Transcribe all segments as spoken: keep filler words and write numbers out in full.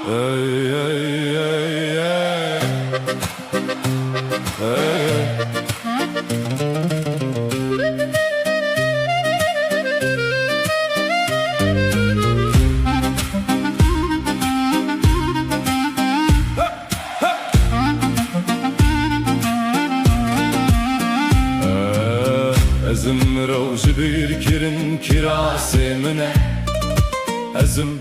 Ey, ey, ey, ey. Ey. Ez im rew ji bîr kirin, kirasê min e. Ez im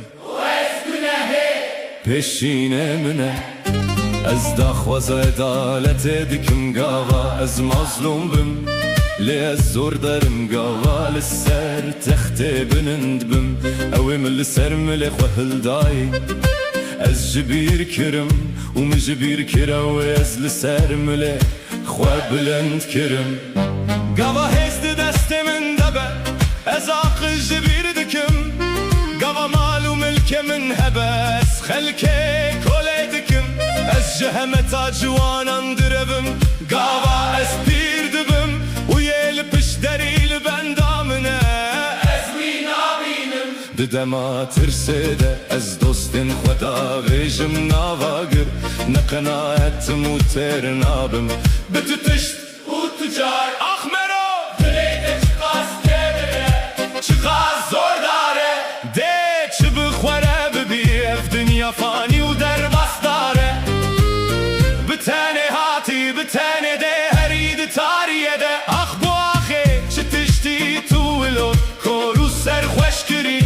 pêşînê min e. Ez daxwaza edaletê dikim, gava ez mazlûm bim. Lê ez zor derim, gava li ser textê bilind bim. Ew ê min li ser milê xwe hildayî. Ez ji bîr kirim û min ji bîr kir, ew ê ez li ser milê xwe bilind kirim. Gava hêz di destê min de be, ez aqil ji bîr dikim. Gava mal û milkê min hebe, ez xelkê kolê dikim. Ez ji hemeta ciwanan direvim, gava ez pîr dibim û yê li pişt derî li benda min e. Ez wî nabînim. Di dema tirsê de ez dostên xwe davêjim nava gir, ne qenaetim û têr nabim. Bi tu tişt û tu car, ax mero, dilê te çiqas kevir e, çiqas zordar e. Dê çi bi xwe re bibî, ev dinya fanî û derbasdar e. Bi tenê hatî, bi tenê dê herî di tariyê de. Ax bo axê, çi tiştî tu wilo kor û serxweş kirî.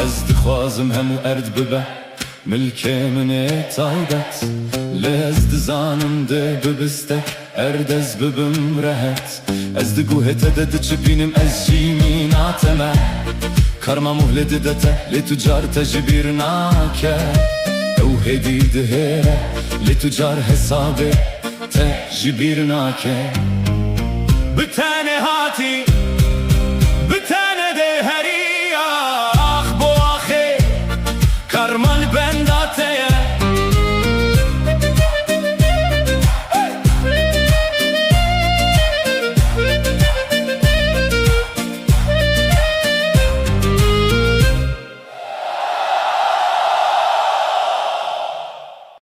Ez dixwazim hemû erd bibe milkê min ê taybet, lê ez dizanim dê bibiste erd ez bibim rehet. Ez di guhê te de diçipînim, ez jî mîna te me. Karma muhlê dide te, lê tu car te ji bîr nake. Ew hêdî dihêre, lê tu car hesabê te ji bîr nake. Bi tenê hatî,